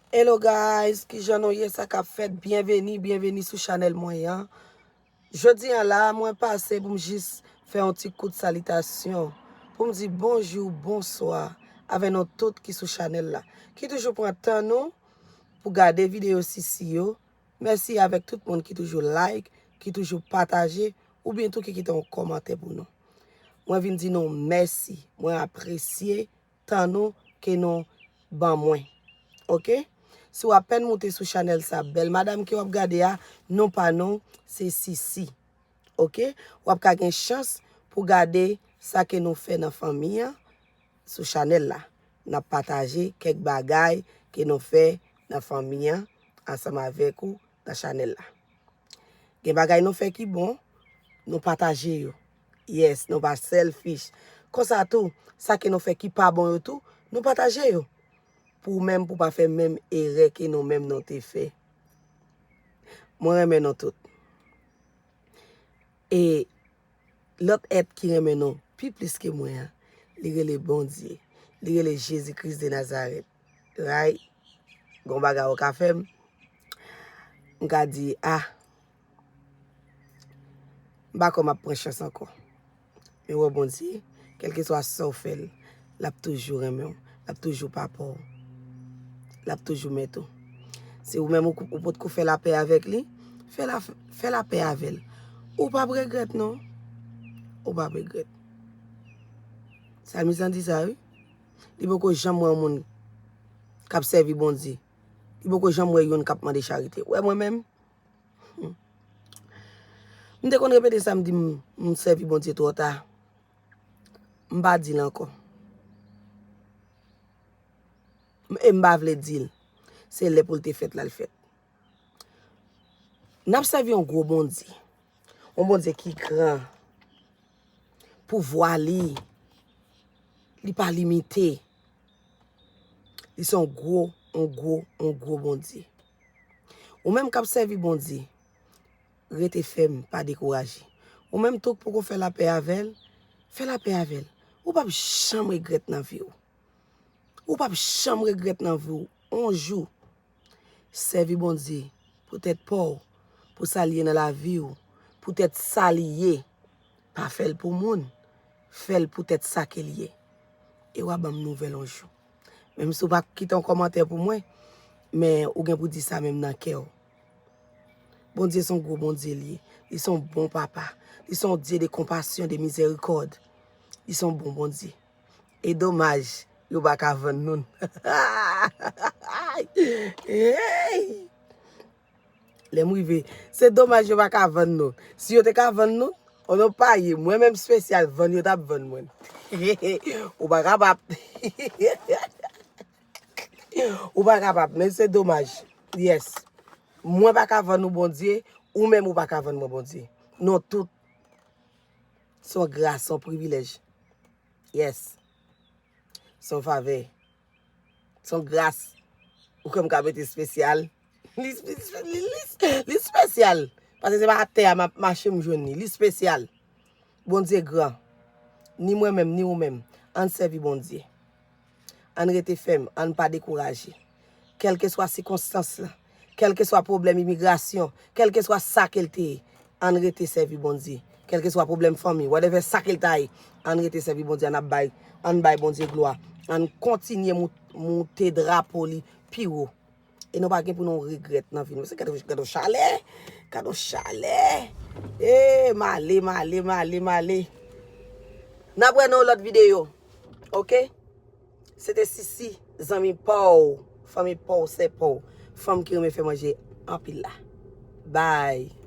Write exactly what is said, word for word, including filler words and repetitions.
Hello guys, kijan nou ye, sa k ap fèt? Byenveni, byenveni sou chanèl mwen an. Jodi an la, mwen pase pou m jis fè yon ti kout salitasyon, pou m di bonjou, bonswa avè nou tout ki sou chanèl la, ki toujou pran tan nou pou gade videyo Sisi yo. Mèsi avèk tout moun ki toujou like, ki toujou pataje, oubyen tou ki kite yon kòmantè pou nou. Mwen vin di nou mèsi, mwen apresye tan nou ke nou ban mwen. Oke? Si w apèn moute sou chanèl sa, bèl madanm ke w ap gade a, non pa nou, se Sisi. Oke? W ap ka gen chans pou gade sa ke nou fè nan fanmi an sou chanèl la. N ap pataje kèk bagay ke nou fè nan fanmi an ansanm avèk ou nan chanèl la. Gen bagay nou fè ki bon, nou pataje yo. Yes, nou pa selfish. Konsa tou, sa ke nou fè ki pa bon yo tou, nou pataje yo. Pou ou menm, pou w pa fè menm erè ke nou menm nou te fè. Mwen renmen nou tout. E lòt èt ki renmen nou pi plis ke mwen an, li rele Bondye. Li rele Jezi Kris de Nazarèt. Right? Gon bagay ou ka fè m, m ka di, ah, m pa kwè m ap pran chans ankò. Men wè Bondye, kèlkeswa sa w fè l, l ap toujou renmen w, l ap toujou pa pa w, l ap toujou mèt ou. Si ou menm ou, ou potko fè lapè avèk li, fè la, fè lapè avè l. Ou p ap regrèt non. Ou p ap regrèt. Salmis lan di sa wi. Li poko janm wè yon moun k ap sèvi Bondye. Li poko janm wè youn k ap mande charite. Wè mwen menm, hmm, m te konn repete sa, m di m, m sèvi Bondye twò ta. M pa di l ankò. M, e m pa vle di l. Se lè pou l te fèt la l fèt. N ap sèvi yon gwo Bondye. Yon Bondye ki gran. Pouvwa li, li pa limite. Li se yon gwo, yon gwo, yon gwo Bondye. Ou menm k ap sèvi Bondye, rete fèm, pa dekouraje. Ou menm tou k poko fè lapè avè l, fè lapè avè l. Ou p ap janm regrèt nan vi w. Ou p ap janm regrèt nan vi w. On jou, sèvi Bondye poutèt pa w, pou sa l ye nan lavi w, poutèt sa l ye. Pa fè l pou moun, fè l poutèt sa ke l ye. E w a ban m nouvèl on jou. Menm si w pa kite yon kòmantè pou mwen, men ou gen pou di sa menm nan kè w. Bondye se yon gwo Bondye l ye. Li se yon bon papa. Li se yon Dye de konpasyon, de mizèrikòd. Li se yon bon Bondye. E domaj, yo pa ka vann nou. Hey! Lè m rive, se domaj yo pa ka vann nou. Si yo te ka vann nou, o non pa ye, mwen menm espesyal, vann yo t ap vann mwen. Ou pa kapab. Ou pa kapab, men se domaj. Yes. Mwen pa ka vann ou Bondye, ou menm ou pa ka vann mwen Bondye. Nou tout, se yon gras, se yon privilèj. Yes. Se yon favè. Se yon gras. Ou kwè m ka mete espesyal? Li, li, li, li, li espesyal. Paske se pa atè a m ap mache m jwenn li. Li espesyal. Bondye gran. Ni mwen menm, ni ou menm. Ann sèvi Bondye. Ann rete fèm. Ann pa dekouraje. Kèlkeswa sikonstans lan, kèlkeswa pwoblèm imigrasyon, kèlkeswa sa ke l te ye, ann rete sèvi Bondye. Kèlkeswa pwoblèm fanmi, whatever sa ke l ta ye, ann rete sèvi Bondye, ann ap bay, ann bay Bondye glwa. Ann kontinye mou-, moute drapo li pi wo. E nou pa gen pou nou regrèt nan vi nou. Se gade, gade chalè, gade chalè. E, m ale, m ale, m ale, m ale. N ap wè nan yon lòt videyo. Oke? Se te Sisi, zanmi pa w, fanmi pa w, sè pa w, fanm ki renmen fè manje anpil la. Bye.